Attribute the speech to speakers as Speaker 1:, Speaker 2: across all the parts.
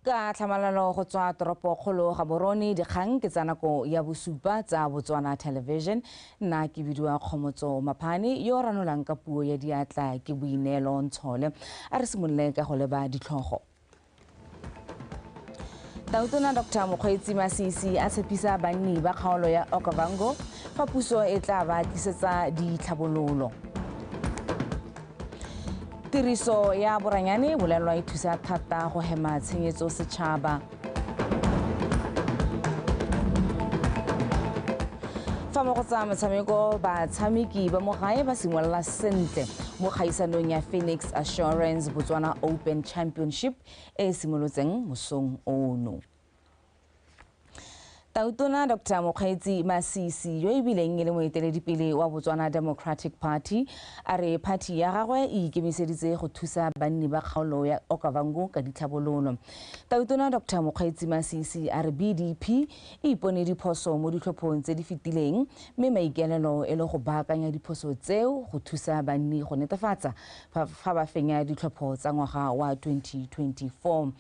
Speaker 1: Ka tlhamalalo go tswa toropokgolo Gaborone, dikgang ke tsa nako ya bosupa tsa Botswana Television. Nna ke bidiwa Kgomotso Maphane, yo o ranolang ka puo ya diatla ke Boineelo Ntshole. A re simolole ka go leba ditlhogo. Tautona Dr. Mokgweetsi Masisi a tshepisa banni ba kgaolo ya Okavango fa puso e tla ba tlisetsa ditlhabololo. Tiriso ya boranyane bolelwa e thusa thata go hema tshenyetso setšhaba. Fa mo go tsa motshameko, batshameki ba mo gae ba simolola sentle mo kgaisanong ya Phoenix Assurance Botswana Open Championship e e simolotseng mosong ono. Tautona Dr. Mokgweetsi Masisi, yo e bileng e le moeteledipele wa Botswana Democratic Party, a re phathi ya gagwe e ikemiseditse go thusa banni ba kgaolo ya Okavango ka ditlhabololo. Tautona Dr. Mokgweetsi Masisi a re BDP e ipone diphoso mo ditlhophong tse di fetileng, mme maikaelelo e le go baakanya diphoso tseo go thusa banni go netefatsa fa ba fenya ditlhopho tsa ngwaga wa 2024.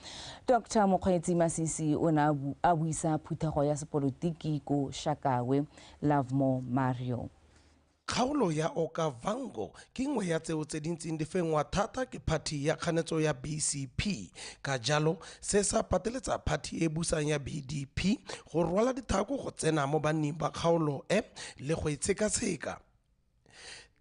Speaker 1: Dr. Mokgweetsi Masisi o ne a buisa phuthego ya sepolotiki ko Shakawe. Lovemore Mario.
Speaker 2: Kgaolo ya Okavango ke nngwe ya tseo tse di ntseng di fenngwa thata ke phathi ya kganetso ya BCP. Ka jalo, se sa pateletsa phathi e busang ya BDP go rwala dithako go tsena mo banning ba kgaolo e le go e tshekatsheka.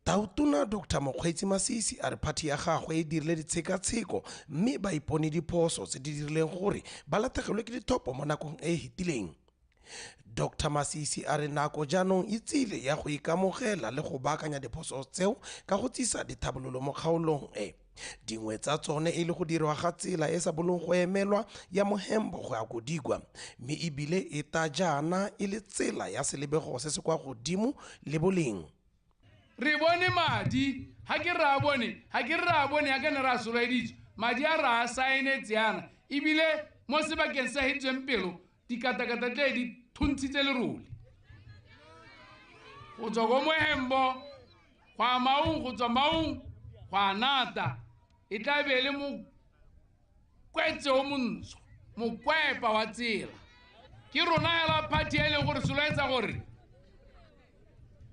Speaker 2: Tautona Dr. Mokgweetsi Masisi a re phathi ya gagwe e dirile ditshekatsheko mme ba ipone diphoso tse di dirileng gore ba latlhegelwe ke dithopo mo nakong e e fetileng. Dr. Masisi a re nako jaanong e tsile ya go ikamogela le go baakanya diphoso tseo ka go tsisa dithabololo mo kgaolong e. Dingwe tsa tsone e le go dirwa ga tsela e sa bolong go emelwa ya Mohembo go ya Kodikwa, mme ebile e ta jaana e le tsela ya selebego se se kwa godimo le boleng.
Speaker 3: Re bone madi, ga ke re a bone, ga ke re a bone ya ka ne re a soloeditswe, madi a re a saenetse yana, ebile mo sebakeng sa hetsweng pelo, dikatakata tle di thuntshitse lerole. Go tswa ko Mohembo, go ya Maung, go tswa Maung, go ya Nata, e tla be e le mokwetse o montsho, mokwepa wa tsela. Ke rona hela party e leng gore soloetsa gore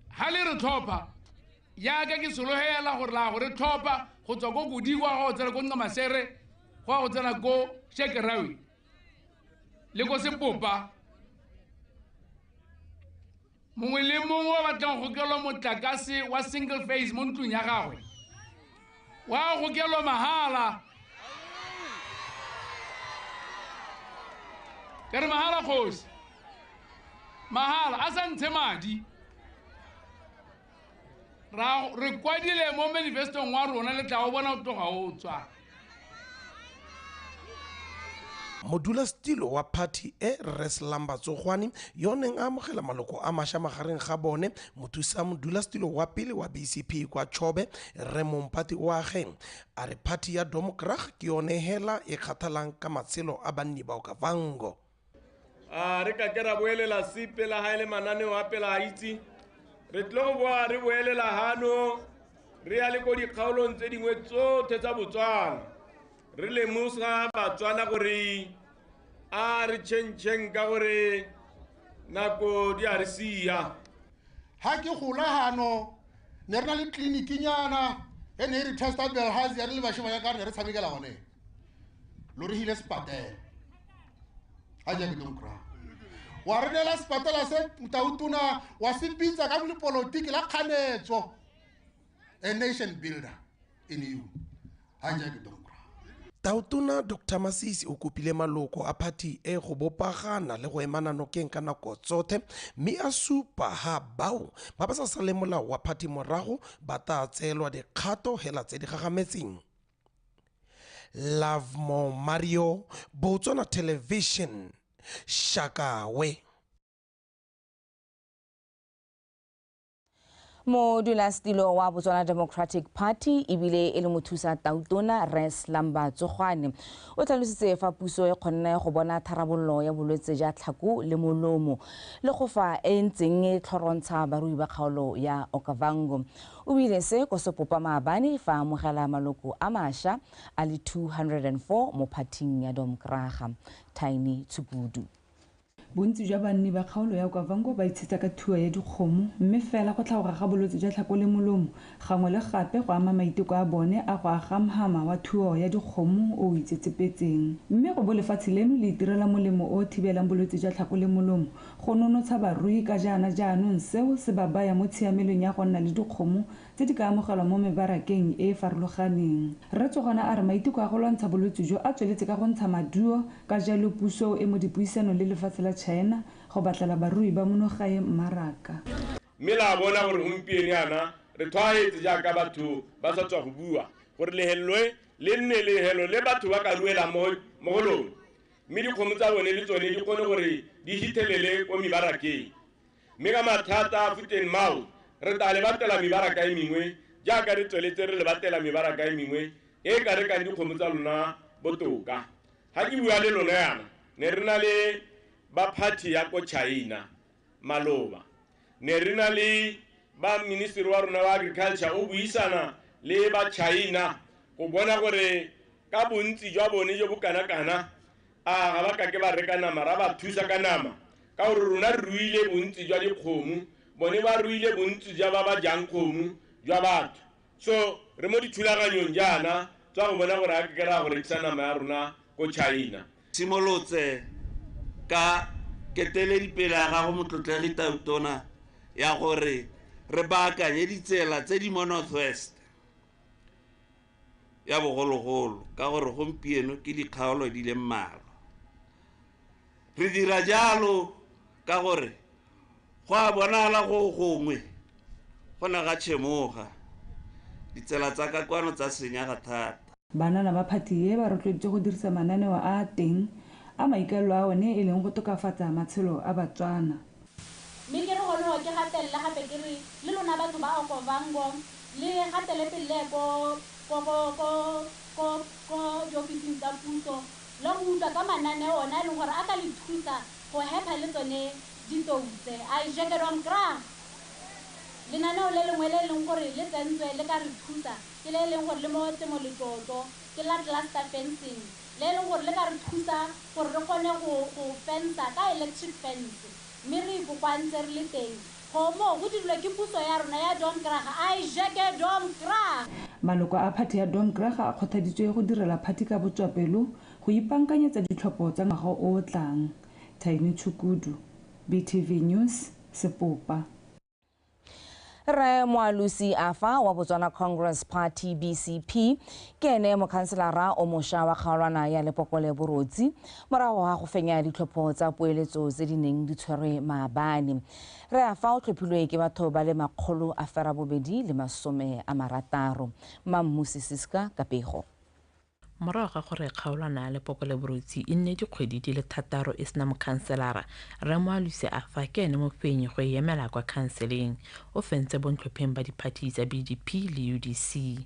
Speaker 3: ha le re tlhopha, yaka ke sologela gore la go re tlhopha go tswa ko Kodikwa go tsena ko Nqamasere, go ya go tsena ko Shekerawe le ko Sepopa. Mongwe le mongwe o batlang go gokelwa motlakase wa single phase mo ntlong ya gagwe, wa gokelwa mahala. Ke re mahala kgosi, mahala a sa ntshe madi. Re kwadile mo manifestong wa rona, le tla o bona o tloga o tswa.
Speaker 2: Modulasetilo wa phathi e Rre Slumber Tsogwane, yo neng a amogela maloko a mašwa magareng ga bone, mothusa modulasetilo wa pele wa BCP kwa Chobe, Rre Mompati Oageng, a re phathi ya Domkrag ke yone hela e kgathalang ka matshelo a banni ba Okavango.
Speaker 4: A re ka ke ra boelela sepe la ga e le mananeo a pela a itse, re tlile go boa re boelela hano, re ya le ko dikgaolong tse dingwe tsotlhe tsa Botswana, re lemosa Batswana gore a re tšhentšheng ka gore nako di a re sia.
Speaker 5: Ha ke gola hano, ne re na le tlelinikinyana e ne e re testa Belhazia, re le bašwa ka re ne re tshamekela gone. Lo re hile sepatela. Ha ja ke Domkrag. Wa re neela sepatela se Tautona wa se bitsa ka lepolotiki la kganetso. A nation builder in you. Ha ja ke Domkrag.
Speaker 2: Tautona Dr. Masisi o kopile maloko a phathi e go bopagana le go emana nokeng ka nako tsothe, mme a supa ha bao ba ba sa saleng molao wa phathi morago ba tla tseelwa dikgato hela tse di gagametseng. Lovemore Mario, Botswana Television, Shakawe.
Speaker 1: Modulasetilo wa Botswana Democratic Party ebile e le mothusa tautona Rre Slumber Tsogwane o tlhalositse fa puso e kgonne go bona tharabololo ya bolwetse ja tlhako le molomo le go fa e ntseng e tlhorontsha barui ba kgaolo ya Okavango. O buile se ko Sepopa maabane fa amogela maloko a mašwa a le 204 mo phathing ya Domkraga. Tiny Tshukudu.
Speaker 6: Bontsi jwa banni ba kgaolo ya Okavango ba itshetsa ka thuo ya dikgomo, mme fela go tlhagoga ga bolwetse jwa tlhako le molomo gangwe le gape go ama maiteko a bone a go aga mhama wa thuo ya dikgomo o o itsetsepetseng. Mme go bo lefatshe leno le itirela molemo o o thibelang bolwetse jwa tlhako le molomo go nonotsha barui ka jaana jaanong seo se ba baya mo tshiamelong ya go nna le dikgomo tse di ka amogelwa mo mebarakeng e e farologaneng. Rre Tsogwane a re maiteko a go lwantsha bolwetse jo a tsweletse ka go ntsha maduo, ka jalo puso e mo dipuisanong le lefatshe la China go batlela barui ba monogae mmaraka.
Speaker 4: Mme la bona gore gompieno yana re tlhwaetse jaaka batho ba sa tswa go bua gore lehello le nne lehelo le batho ba ka ruelang mo go lone, mme dikgomo tsa bone le tsone di kgone gore di hithelele ko mebarakeng. Mme ka mathata a foot and mouth re tla le batela mebaraka e mengwe jaaka re tsweletse re le batela mebaraka e mengwe e ka rekang dikgomo tsa lona botoka. Ga ke bua le lona yana ne re na le ba party ya ko China maloba, ne re na le ba ministry wa rona wa agriculture o buisana le ba China go bona gore ka bontsi jwa bone jo bo kana-kana a ga ba kake ba reka nama, ra ba thusa ka nama ka gore rona re ruile bontsi jwa dikgomo, bone ba ruile bontsi jwa ba ba jang kgomo jwa batho. So re mo dithulaganyong jaana tsa go bona gore a ke ra go rekisa nama ya rona ko China.
Speaker 7: Simolotse ka keteledipele ya gago motlotlegi tautona ya gore re baakanye ditsela tse di mo Northwest ya bogologolo ka gore gompieno ke dikgaolo di le mmalwa. Re dira jalo ka gore go a bonala go gongwe go ne ga tšhemoga, ditsela tsa ka kwano tsa senyega thata.
Speaker 6: Banana ba phathi e ba rotloeditswe go dirisa mananeo a a teng a maikaelelo a one e leng go tokafatsa matshelo a Batswana.
Speaker 8: Mme ke re gone go ke gatelela gape ke re le lona batho ba Okavango le gatele pele ko diofising tsa puso le go utlwa ka mananeo ona e leng gore a ka le thusa go hepa le tsone ditou tse. A jeke Domkraga lenaneo le lengwe le leng gore le tsentswe le ka re thusa ke le leng gore le mo temo letlotlo ke la cluster fencing le leng gore le ka re thusa gore re kgone go fensa ka electric fence, mme re ikokoantse re le teng. Kgomo go dirilwe ke puso ya rona ya Domkraga. A jeke Domkraga.
Speaker 6: Maloko a phathi ya Domkraga a kgothaditswe go direla phathi ka botswapelo go ipaakanyetsa ditlhopho tsa ngwaga o o tlang. Tiny Tshukudu, BTV News, Sepopa.
Speaker 1: Rre Moalosi Afa wa Botswana Congress Party BCP ke ene mokhanselara o mošwa wa kgaolwana ya Lepoko le Borotsi morago ga go fenya ditlhopho tsa poeletso tse di neng di tshwerwe maabane. Rre Afa o tlhophilwe ke batho ba le 860. Mammusi Siska ka pego.
Speaker 9: Morago ga gore kgaolwana ya Lepoko le Borotsi e nne dikgwedi di le 6 e sena mokhanselara, Rre Moalosi Afa ke ene mofenyi go e emela kwa khanseleng. O fentse bontlhopheng ba diphathi tsa BDP le UDC.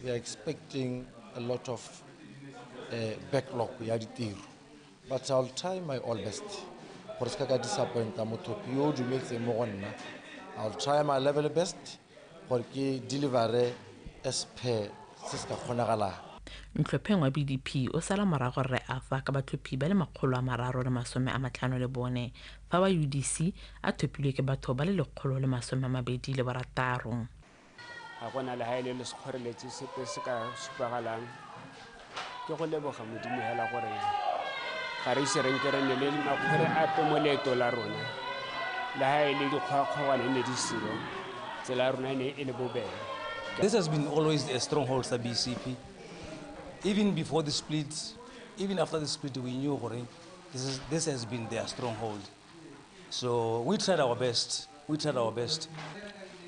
Speaker 10: We are expecting a lot of backlog ya ditiro, but I'll try my all best gore se ka ka disappointa mothopi yo o dumetseng mo go nna. I'll try my level best gore ke delivere as per se se ka kgonagalang.
Speaker 9: Ntlhopheng wa BDP o sala morago Rre Afa ka batlhophi ba le 354, fa wa UDC a thopilwe ke batho ba le 126.
Speaker 11: Ga gona le ha e le le sekgoreletsi sepe se ka supagalang. Ke go leboga Modimo hela gore ga re ise re nke re nne le makgwere ape mo leeto la rona. Le ha e le dikgwakgogwane ne di seo, tsela ya rona e ne e le bobebe.
Speaker 12: This has been always a stronghold sa BCP. Even before the split, even after the split, we knew gore this has been their stronghold. So we tried our best. We tried our best.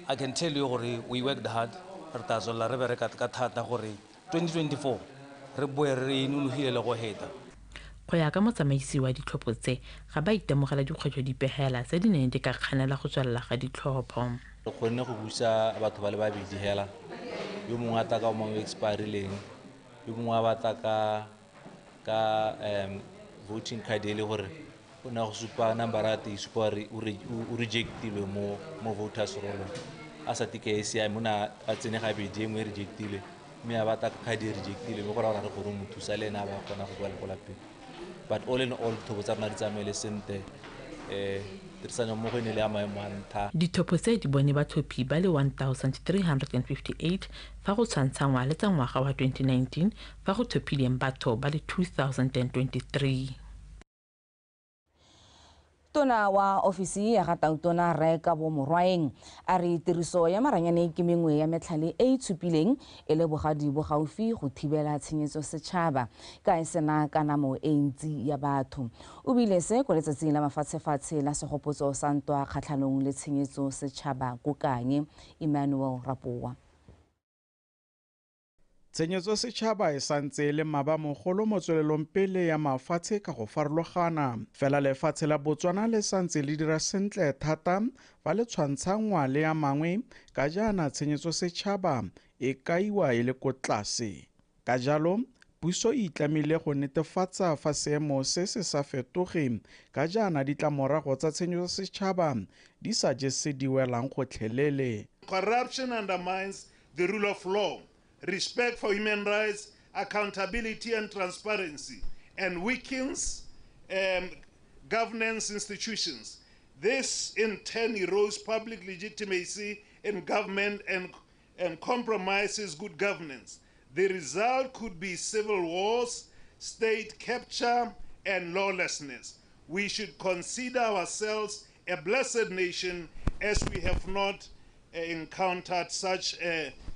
Speaker 12: I can tell you gore we worked hard. Re tla tswelela re bereka ka thata gore 2024 re boe re nonogile le go heta.
Speaker 9: Go ya ka motsamaisi wa ditlhopho tse, ga ba itemogela dikgwetlho dipe hela tse di neng di ka kganela go tswelela ga ditlhopho.
Speaker 13: Re kgonne go busa batho ba le babedi hela, yo mongwe a tla ka o mongwe o expirileng, yo mongwe a batla ka voting card e le gore o ne go supa number ya teng e supa gore o rejectilwe mo voters roll, a sa tike e siame, o ne a tsene gabedi, e nngwe e rejectilwe, mme a batla ka card e rejectilwe, mme go raya gore re kgone go mo thusa le ene a ba kgona go boela ko lapeng. But all in all, dithopo tsa rona di tsamaile sentle, tirisano mmogo e ne le ya maemo a ntlha.
Speaker 9: Dithopo tse di bone batlhophi ba le 1358 fa go tshwantshangwa le tsa ngwaga wa 2019 fa go tlhophileng batho ba le 2023.
Speaker 1: Tona wa ofisi ya ga Tautona Rre Kabo Morwaeng a re tiriso ya maranyane ke mengwe ya metlhale e e tshupileng e le bogadi bo gaufi go thibela tshenyetso setšhaba ka e sena kanamo e ntsi ya batho. O buile se ko letsatsing la mafatshefatshe la segopotso sa ntwa kgatlhanong le tshenyetso setšhaba ko Kanye. Emmanuel Rapoa.
Speaker 14: Tshenyetso setšhaba e santse e le mabamogolo mo tswelelong pele ya mafatshe ka go farologana. Fela lefatshe la Botswana le santse le dira sentle thata fa le tshwantshangwa le a mangwe, ka jaana tshenyetso setšhaba e kaiwa e le ko tlase. Ka jalo, puso e itlamile go netefatsa fa seemo se se sa fetoge, ka jaana ditlamorago tsa tshenyetso setšhaba di sa je se di welang gotlhelele.
Speaker 15: Corruption undermines the rule of law, respect for human rights, accountability and transparency, and weakens governance institutions. This in turn erodes public legitimacy in government and compromises good governance. The result could be civil wars, state capture, and lawlessness. We should consider ourselves a blessed nation as we have not encountered such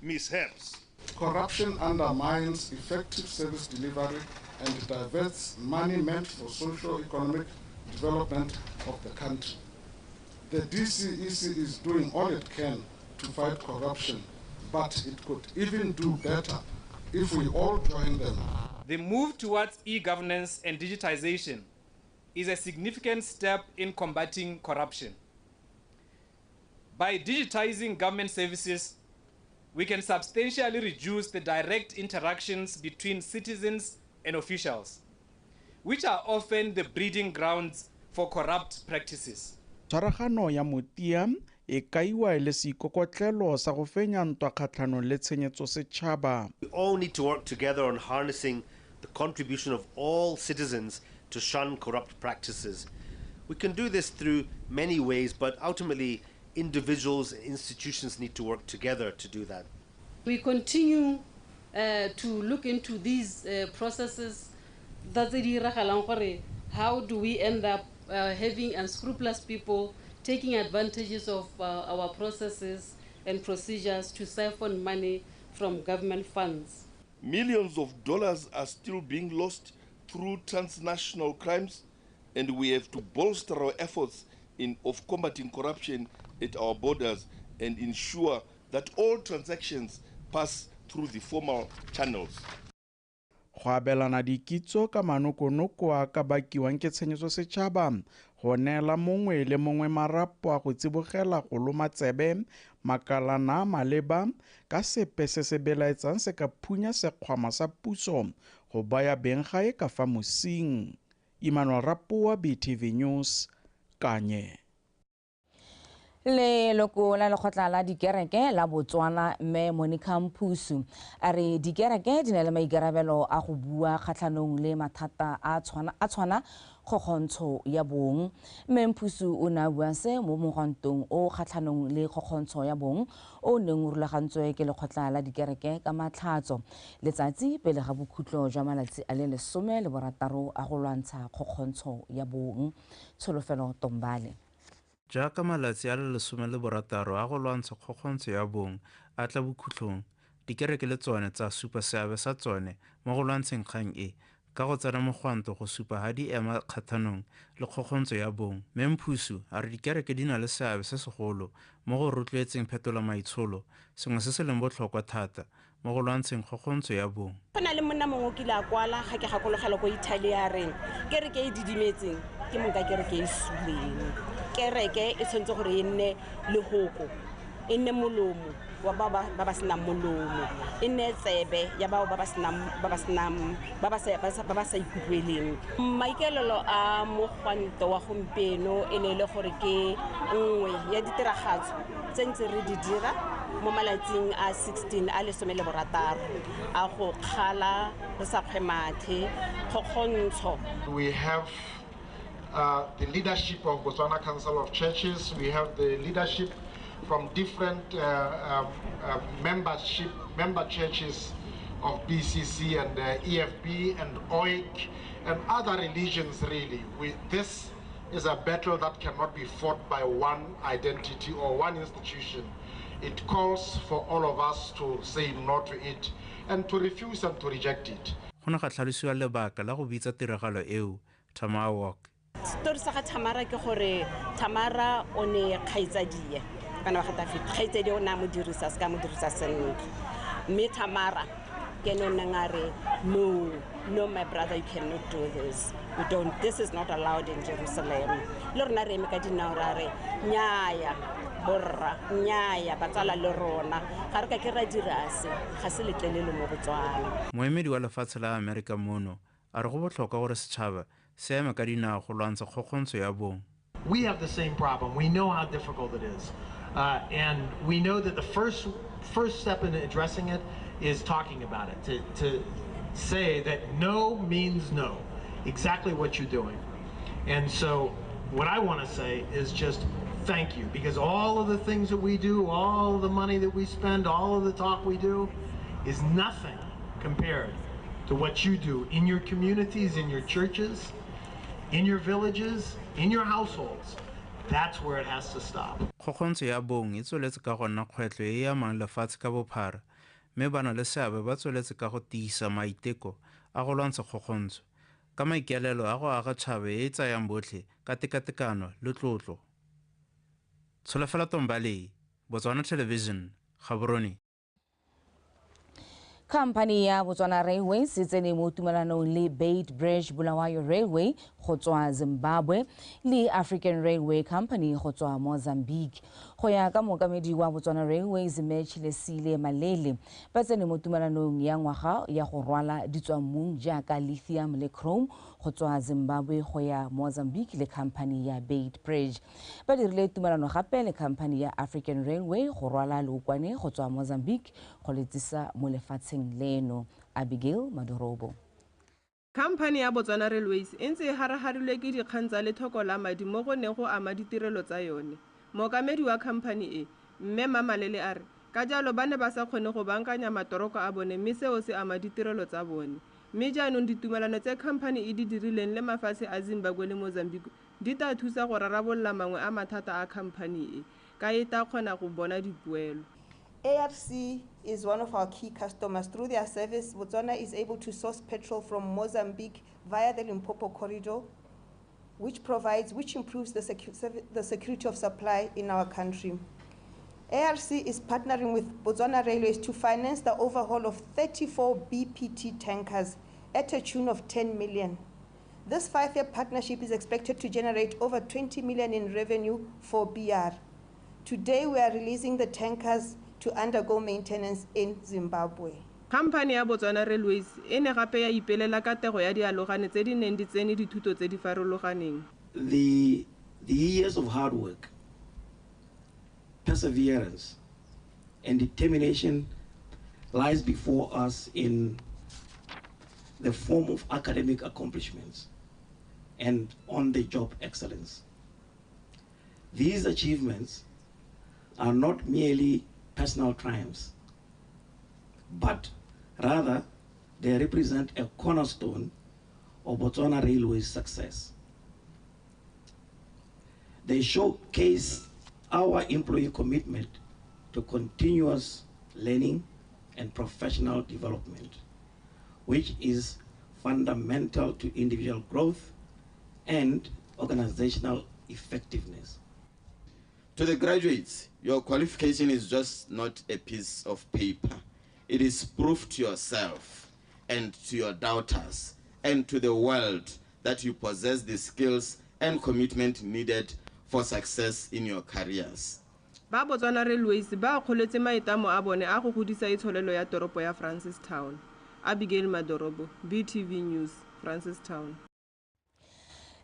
Speaker 15: mishaps.
Speaker 16: Corruption undermines effective service delivery and diverts money meant for socio-economic development of the country. The DCEC is doing all it can to fight corruption, but it could even do better if we all join them.
Speaker 17: The move towards e-governance and digitization is a significant step in combating corruption. By digitizing government services, we can substantially reduce the direct interactions between citizens and officials, which are often the breeding grounds for corrupt practices.
Speaker 14: Tshwaragano ya motia e kaiwa e le seikokotlelo sa go fenya ntwa kgatlhanong le tshenyetso setšhaba.
Speaker 18: We all need to work together on harnessing the contribution of all citizens to shun corrupt practices. We can do this through many ways, but ultimately individuals and institutions need to work together to do that.
Speaker 19: We continue to look into these processes. How do we end up having unscrupulous people taking advantages of our processes and procedures to siphon money from government funds?
Speaker 20: Millions of dollars are still being lost through transnational crimes, and we have to bolster our efforts of combating corruption at our borders and ensure that all transactions pass through the formal channels.
Speaker 14: Go abelana dikitso ka manokonoko a ka bakiwang ke tshenyetso setšhaba go neela mongwe le mongwe marapo a go tsibogela go loma tsebe makalana a maleba ka sepe se se belaetsang se ka phunya sekgwama sa puso go baya beng gae ka fa mosing. Emmanuel Rapoa, BTV News, Kanye.
Speaker 1: Leloko la lekgotla la dikereke la Botswana mme Monica Mphusu a re dikereke di na le maikarabelo a go bua kgatlhanong le mathata a tshwana kgokgontsho ya bong. Mme Mphusu o ne a bua se mo mogwantong o kgatlhanong le kgokgontsho ya bong o neng o rulagantswe ke lekgotla la dikereke ka Matlhatso letsatsi pele ga bokhutlo jwa malatsi a le 16 a go lwantsha kgokgontsho ya bong. Tsholofelo Tombale.
Speaker 21: Jaaka malatsi a le 16 a go lwantsha kgokgontsho ya bong a tla bokhutlong, dikereke le tsone tsa supa seabe sa tsone mo go lwantsheng kgang e ka go tsena mogwanto go supa ha di ema kgatlhanong le kgokgontsho ya bong. Mme Mphusu a re dikereke di na le seabe se segolo mo go rotloetseng phetola maitsholo, sengwe se se leng botlhokwa thata mo go lwantsheng kgokgontsho ya bong.
Speaker 22: Go na le monna mongwe o kile a kwala ga ke gakologela ko Italy a reng kereke e didimetseng ke monka kereke e suleng. Kereke e tshwanetse gore e nne lehoko E nne molomo wa ba ba senang molomo, e nne tsebe ya bao ba ba senang ba ba sa ikutlweleng. Maikaelelo a mogwanto wa gompieno e ne e le gore ke nngwe ya ditiragatso tse ntse re di dira mo malatsing a 16 a 16 a go kgala re sa kgwe mathe kgokgontsho.
Speaker 16: We have the leadership of Botswana Council of Churches, we have the leadership from different member churches of BCC and EFB and OIC and other religions really. This is a battle that cannot be fought by one identity or one institution. It calls for all of us to say no to it and to refuse and to reject it.
Speaker 21: Go ne ga tlhalosiwa lebaka la go bitsa tiragalo eo Thamara Walk.
Speaker 22: Story sa ga Thamara ke gore Thamara o ne kgaitsadie kana wa ga David, kgaitsadi o ne a mo dirisa se ka mo dirisa sentle, mme Thamara ke ene o neng a re no, no my brother, you cannot do this, we don't, this is not allowed in Jerusalem. Le rona re eme ka dinao ra re nnyaya borra, nnyaya batsala le rona, ga re ka ke ra dira se, ga se letlelele mo Botswana.
Speaker 21: Moemedi wa lefatshe la Amerika mono a re go botlhokwa gore setšhaba se eme ka dinao go lwantsha kgokgontsho ya bong.
Speaker 3: We have the same problem. We know how difficult it is. And we know that the first step in addressing it is talking about it, to say that no means no, exactly what you're doing. And so what I want to say is just thank you, because all of the things that we do, all of the money that we spend, all of the talk we do is nothing compared to what you do in your communities, in your churches, in your villages, in your households. That's where it has to stop.
Speaker 21: Kgokgontsho ya bong e tsweletse ka go nna kgwetlho e e amang lefatshe ka bophara, mme ba na le seabe ba tsweletse ka go tiisa maiteko a go lwantsha kgokgontsho ka maikaelelo a go aga tšhaba e e tsayang botlhe ka tekatekano le tlotlo. Tsholofelo Tombale, Botswana Television, Gaborone.
Speaker 1: Khamphani ya Botswana Railways e tsene mo tumalanong le Beitbridge Bulawayo Railway go tswa Zimbabwe le African Railway Company go tswa Mozambique. Go ya ka mookamedi wa Botswana Railways Mme Chilesile Malele, ba tsene mo tumalanong ya ngwaga ya go rwala ditswammung jaaka lithium le chrome go tswa Zimbabwe go ya Mozambique le khamphani ya Beitbridge. Ba dirile tumalano gape le khamphani ya African Railway go rwala leokwane go tswa Mozambique go le tsisa mo lefatsheng leno. Abigail Madorobo.
Speaker 5: Khamphani ya Botswana Railways e ntse e haragarilwe ke dikgang tsa lethoko la madi mo go neng go ama ditirelo tsa yone. Mookamedi wa khamphani e, Mme Mamalele, a re ka jalo ba ne ba sa kgone go bankanya matoroko a bone, mme seo se ama ditirelo tsa bone. Mme jaanong ditumelano tse khamphani e di dirileng le mafatshe a Zimbabwe le Mozambique di tla thusa go rarabolola mangwe a mathata a khamphani e, ka e tla kgona go bona dipoelo.
Speaker 23: ARC is one of our key customers. Through their service, Botswana is able to source petrol from Mozambique via the Limpopo corridor, which improves the security of supply in our country. ARC is partnering with Botswana Railways to finance the overhaul of 34 BPT tankers at a tune of 10 million. This 5-year partnership is expected to generate over 20 million in revenue for BR. Today, we are releasing the tankers to undergo maintenance in Zimbabwe.
Speaker 5: Khamphani ya Botswana Railways e ne gape ya ipelela katego ya dialogane tse di neng di tsene dithuto tse di farologaneng.
Speaker 24: The years of hard work, perseverance, and determination lies before us in the form of academic accomplishments and on-the-job excellence. These achievements are not merely personal triumphs, but rather they represent a cornerstone of Botswana Railways' success. They showcase our employee commitment to continuous learning and professional development, which is fundamental to individual growth and organizational effectiveness.
Speaker 25: To the graduates, your qualification is just not a piece of paper. It is proof to yourself and to your doubters and to the world that you possess the skills and commitment needed for success in your careers.
Speaker 5: Ba Botswana Railways ba akgoletse maitamo a bone a go godisa itsholelo ya toropo ya Francistown. Abigail Madorobo, BTV News, Francistown.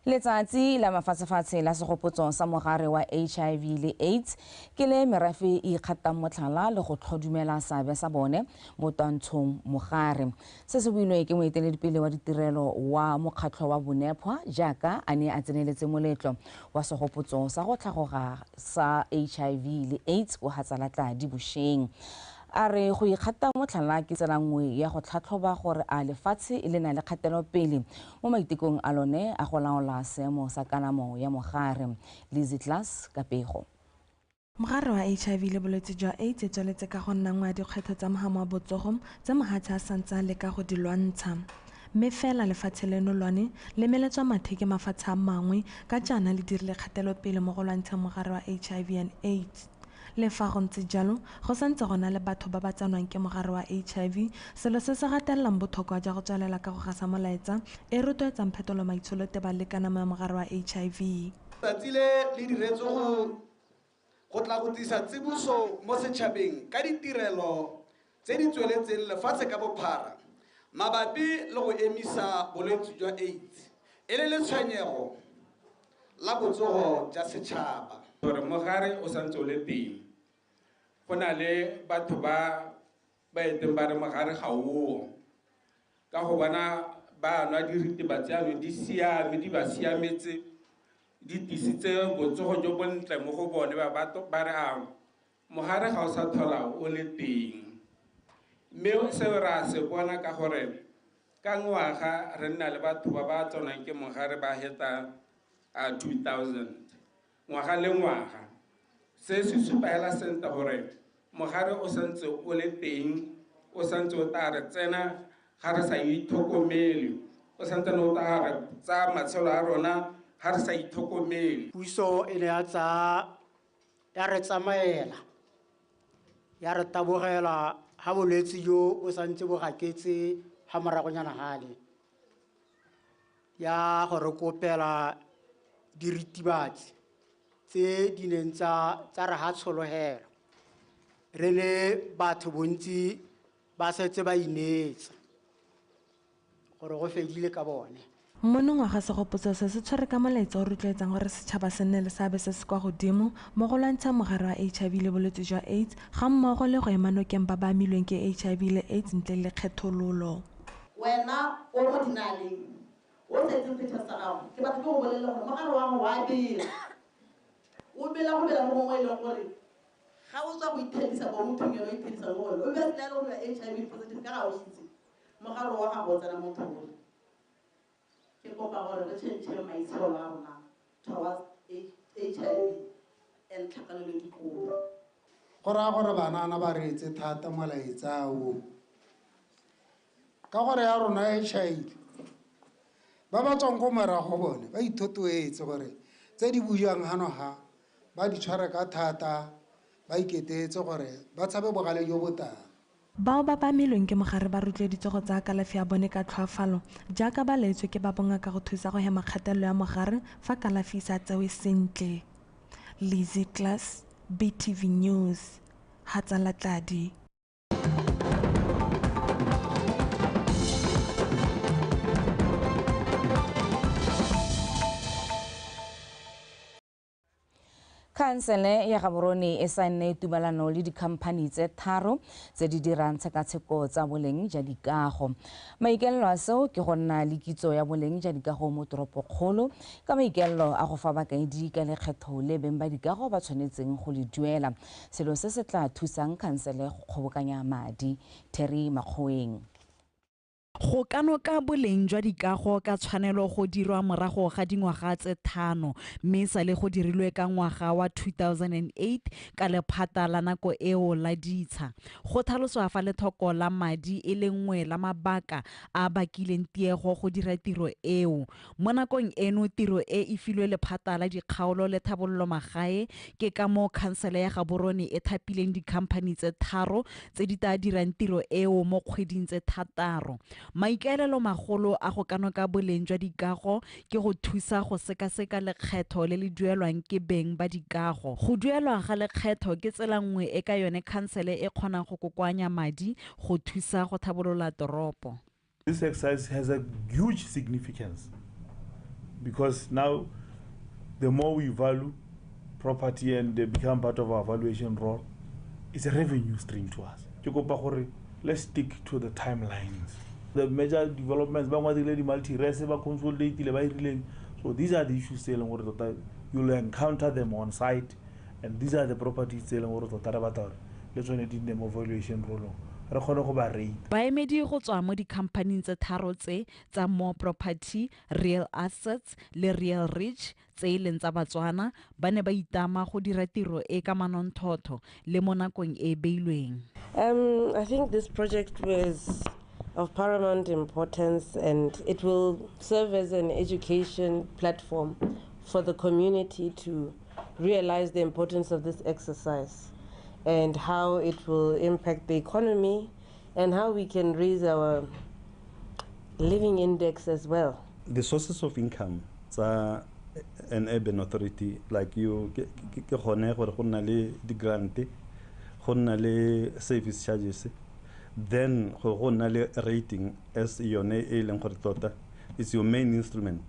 Speaker 1: Letsatsi la mafatshefatshe la segopotso sa mogare wa HIV le AIDS ke le merafe e ikgatang motlhala le go tlhodumela seabe sa bone mo twantshong mogare. Se se builwe ke moeteledipele wa ditirelo wa mokgatlho wa Bonephwa jaaka a ne a tseneletse moletlo wa segopotso sa go tlhagoga sa HIV le AIDS ko Hatsalatladi bošeng. A re go ikgata motlhala ke tsela nngwe ya go tlhatlhoba gore a lefatshe le na le kgatelopele mo maitekong a lone a go laola seemo sa kanamo ya mogare. Lizzy Class ka pego.
Speaker 2: Mogare wa HIV le bolwetse jwa AIDS e tsweletse ka go nna nngwe ya dikgwetlho tsa mogamo wa botsogo tse mohatshe a santse a leka go di lwantsha. Mme fela lefatshe leno lone le meletswa mathe ke mafatshe a mangwe ka jaana le dirile kgatelopele mo go lwantsheng mogare wa HIV and AIDS. Le fa go ntse jalo, go santse go na le batho ba ba tsenwang ke mogare wa HIV, selo se se gatelelang botlhokwa jwa go tswelela ka go gasa molaetsa e rotloetsang phetolo maitsholo tebang le kanamo ya mogare wa HIV.
Speaker 4: Tsatsi le le diretswe go tla go tlisa tsiboso mo setšhabeng ka ditirelo tse di tsweletseng lefatshe ka bophara mabapi le go emisa bolwetse jwa AIDS e le letshwenyego la botsogo jwa setšhaba.
Speaker 6: Gore mogare o santse o le teng, go na le batho ba ba eteng ba re mogare ga oo, ka go bona ba nwa diritibatsi jaanong di siame, di ba siametse, di tisitse botsogo jo bontle mo go bone, ba ba re a mogare ga o sa tlhola o le teng. Mme seo re a se bona ka gore ka ngwaga re nna le batho ba ba tsenwang ke mogare ba heta 2000 ngwaga le ngwaga. Se se supa hela sentle gore mogare o santse o le teng, o santse o tla re tsena ga re sa itlhokomele, o santsane o tla re tsaya matshelo a rona ga re sa itlhokomele.
Speaker 7: Puso e ne ya tsaya ya re tsamaela, ya re tabogela ha bolwetse jo bo santse bo gaketse ha moragonyana gale, ya go re kopela diritibatsi tse di neng tsa re ha tshologela. Re le batho bontsi ba setse ba ineetsa gore go fedile ka bone.
Speaker 2: Monongwaga segopotso se se tshwere ka molaetsa o rotloetsang gore setšhaba se nne le seabe se se kwa godimo mo go lwantsheng mogare wa HIV le bolwetse jwa AIDS ga mmogo le go ema nokeng ba ba amilweng ke HIV le AIDS ntle le kgethololo.
Speaker 8: Wena o mo dinaleng o setseng picture sa gago, ke batla ke go bolelele gore mogare wa gago wa bela, o bela go bela mo gongwe e leng gore ga o tswa go ithedisa mo mothong ene o ithedisa mo go wena, o bea sela e le gore HIV positive ka ga o itse mogare wa gago o tsena mo thong. Ke kopa gore re change maitsholo a rona towards HIV and tlhakanelo dikobo.
Speaker 26: Go raya gore banana ba reetse thata molaetsa o, ka gore ya rona e tšhaile, ba ba tswang ko morago bone ba ithotoetse gore tse di buiwang gano ga ba di tshware ka thata, ba iketetse gore ba tshabe bogale jo bo tang.
Speaker 2: Bao ba ba amilweng ke mogare ba rotloeditswe go tsaya kalafi ya bone ka tlhoafalo jaaka ba laetswe ke ba bongaka go thusa go hema kgatelelo ya mogare fa kalafi e sa tsewe sentle. Lizzy Class, BTV News, Hatsalatladi.
Speaker 1: Khansele ya Gaborone e saenne tumelano le dikhamphani tse 3 tse di dirang tshekatsheko tsa boleng jwa dikago. Maikaelelo a seo ke go nna le kitso ya boleng jwa dikago mo toropokgolo ka maikaelelo a go fa bakaedi ka lekgetho le beng ba dikago ba tshwanetseng go le duela. Selo se se tla thusang khansele go kgobokanya madi. Terry Makgoeng.
Speaker 27: Go kanoka boleng jwa dikago ka tshwanelo go dirwa morago ga dingwaga tse 5, mme sale go dirilwe ka ngwaga wa 2008 ka lephata la nako eo la ditsha. Go tlhaloswa fa lethoko la madi e le nngwe la mabaka a bakileng tiego go dira tiro eo. Mo nakong eno tiro e e filwe lephata la dikgaolo le tlhabololo magae, ke ka moo khansele ya Gaborone e thapileng dikhamphani tse 3 tse di tla dirang tiro eo mo kgweding tse 6. Maikaelelo magolo a go kanoka boleng jwa dikago ke go thusa go sekaseka lekgetho le le duelwang ke beng ba dikago. Go duelwa ga lekgetho ke tsela nngwe e ka yone khansele e kgonang go kokoanya madi go thusa go tlhabolola toropo.
Speaker 9: This exercise has a huge significance because now the more we value property and they become part of our valuation roll, it's a revenue stream to us. Ke kopa gore let's stick to the timelines. The major developments, ba ngwadile di-multi-res, ba consolidate-ile, ba irileng. So these are the issues tse e leng gore tota you'll encounter them on site, and these are the properties tse e leng gore tota re batla gore le tsone di nne mo valuation roll-ong, re kgone go ba rate.
Speaker 27: Baemedi go tswa mo dikhamphaning tse tharo tse tsa More Property, Real Assets le Real Rich tse e leng tsa Batswana ba ne ba itama go dira tiro e ka manontlhotlho le mo nakong e e beilweng.
Speaker 10: I think this project was of paramount importance, and it will serve as an education platform for the community to realize the importance of this exercise and how it will impact the economy and how we can raise our living index as well.
Speaker 11: The sources of income tsa an urban authority like you ke gone gore go nna le di-grant, go nna le service charges, then go nna le rating as yone e leng gore tota it's your main instrument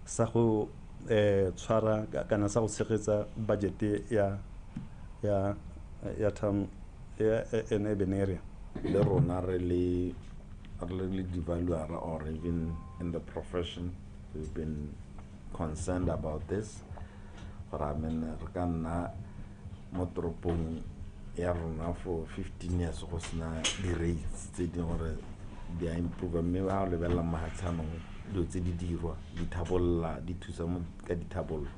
Speaker 11: sa go tshwara kana sa go tshegetsa budget ya town ya an urban area.
Speaker 12: Le rona re le devaluer or even in the profession, we've been concerned about this. Gore I mean re ka nna mo toropong ya rona for 15 years go sena di-rates tse dingwe gore di a improve, mme ba o lebelela mahatshanong dilo tse di dirwa di thabolola di thusa mo ka dithabololo.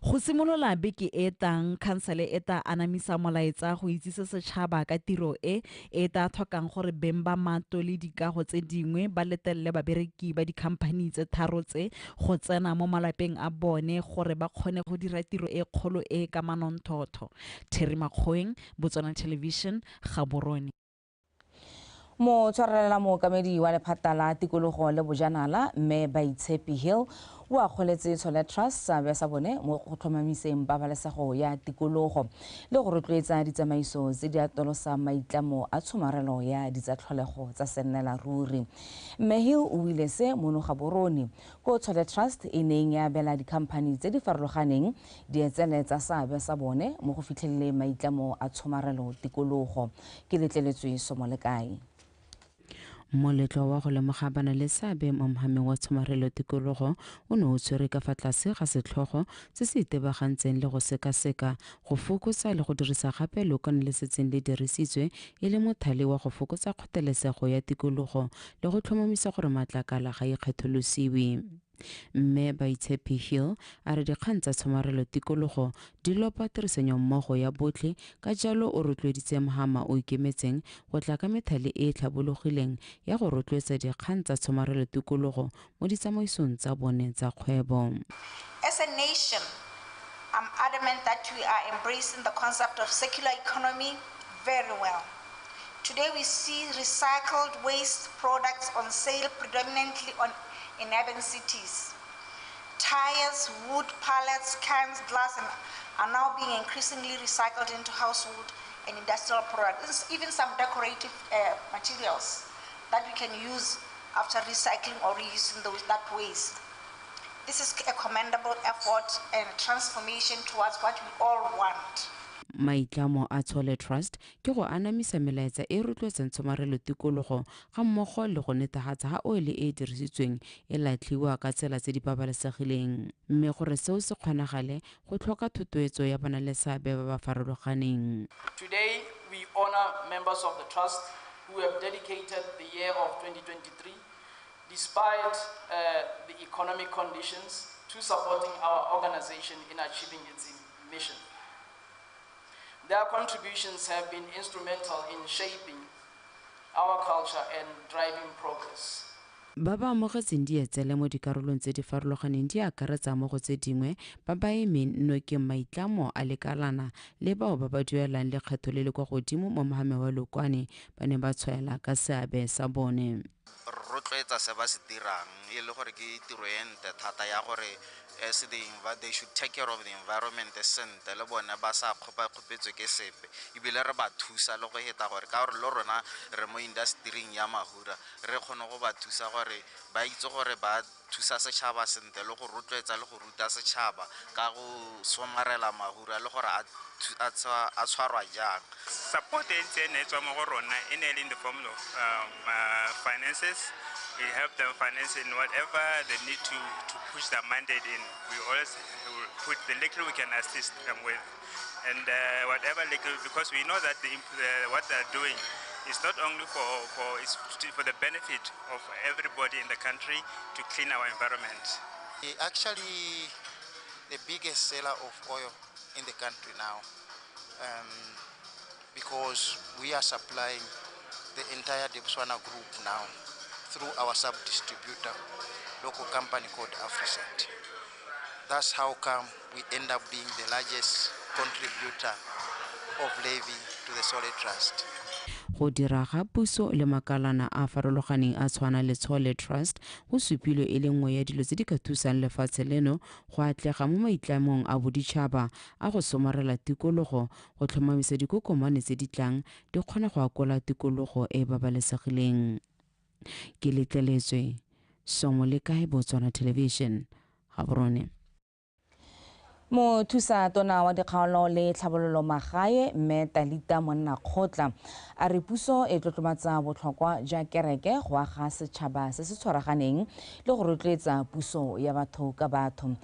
Speaker 27: Go simolola beke e tang, khansele e tla anamisa molaetsa go itsise setšhaba ka tiro e e tla tlhokang gore beng ba matlo le dikago tse dingwe ba letelele babereki ba dikhamphani tse tharo tse go tsena mo malapeng a bone gore ba kgone go dira tiro e kgolo e ka manontlhotlho. Terry Makgoeng, Botswana Television, Gaborone.
Speaker 1: Motshwarelela mookamedi wa lephata la tikologo le bojanala mme Baitshepi Hill o akgoletse Tshole Trust seabe sa bone mo go tlhomamiseng pabalesego ya tikologo le go rotloetsa ditsamaiso tse di atolosang maitlamo a tshomarelo ya ditsatlholego tsa sennela ruri. Mme Hill o buile se mono Gaborone ko Tshole Trust e neng ya abela dikhamphani tse di farologaneng dietsele tsa seabe sa bone mo go fitlheleleng maitlamo a tshomarelo tikologo. Ke letleletswe Somolekae.
Speaker 13: Moletlo wa go lemoga bana le seabe mo mohameng wa tshomarelo tikologo o ne o tshwere ka fa tlase ga setlhogo se se itebagantseng le go sekaseka go fokotsa le go dirisa gape leokwane le setseng le dirisitswe e le mothale wa go fokotsa kgotelesego ya tikologo le go tlhomamisa gore matlakala ga ikgetholosiwe. Mme Baitshepi Hill a re dikgang tsa tshomarelo tikologo di lopa tirisanommogo ya botlhe, ka jalo o rotloeditse mohama o ikemetseng go tla ka methale e e tlhabologileng ya go rotloetsa dikgang tsa tshomarelo tikologo mo ditsamaisong tsa bone tsa kgwebo.
Speaker 15: As a nation, I'm adamant that we are embracing the concept of circular economy very well. Today we see recycled waste products on sale predominantly in urban cities. Tires, wood, pallets, cans, glass and are now being increasingly recycled into household and industrial products, even some decorative materials that we can use after recycling or reusing that waste. This is a commendable effort and transformation towards what we all want.
Speaker 13: Maitlamo a Tshole Trust ke go anamisa melaetsa e rotloetsang tshomarelo tikologo ga mmogo le go netefatsa ga oele e e dirisitsweng e latlhiwa ka tsela tse di babalesegileng, mme gore seo se kgonagale go tlhoka thotloetso ya bana le seabe ba ba farologaneng.
Speaker 17: Today we honor members of the trust who have dedicated the year of 2023 despite the economic conditions to supporting our organization in achieving its mission. Their contributions have been instrumental in shaping our culture and driving progress.
Speaker 13: Ba ba amogetseng dietsele mo dikarolong tse di farologaneng di akaretsa mo go tse dingwe ba ba emeng nokeng maitlamo a lekalana le bao ba ba duelang lekgetho le le kwa godimo mo mohameng wa Lokwane ba ne ba tshwaela ka seabe sa bone.
Speaker 3: Rotloetsa se ba se dirang e le gore ke tiro e ntle thata ya gore as they should take care of the environment sentle le bone ba sa kgopakgopetswe ke sepe ebile re ba thusa le go heta gore ka gore le rona re mo industry-ing ya mahura re kgone go ba thusa gore ba itse gore ba thusa setšhaba sentle le go rotloetsa le go ruta setšhaba ka go somarela mahura le gore a tshwarwa jang.
Speaker 14: Support e ntse e ne e tswa mo go rona e ne e le in the form of finances. We help them finance in whatever they need to push their mandate in. We always put the little we can assist them with, and whatever little, because we know that what they are doing is not only for the benefit of everybody in the country to clean our environment.
Speaker 16: Actually, the biggest seller of oil in the country now, because we are supplying the entire Debswana group now through our sub-distributor, local company called AfriSat. That's how come we end up being the largest contributor of levy to the Solid Trust.
Speaker 13: Go dira ga puso le makalana a farologaneng a tshwana le Tshole Trust go supilwe e le nngwe ya dilo tse di ka thusang lefatshe leno go atlega mo maitlamong a boditšhaba a go somarela tikologo go tlhomamisa dikokomane tse di tlang di kgona go akola tikologo e e babalesegileng. Ke letleletswe Somo le kae Botswana Television, Gaborone.
Speaker 1: Mothusa tona wa dikgaolo le tlhabololo magae mme Talita Monnakgotla a re puso e tlotlomatsa botlhokwa jwa kereke go aga setšhaba se se tshwaraganeng le go rotloetsa puso ya batho ka batho.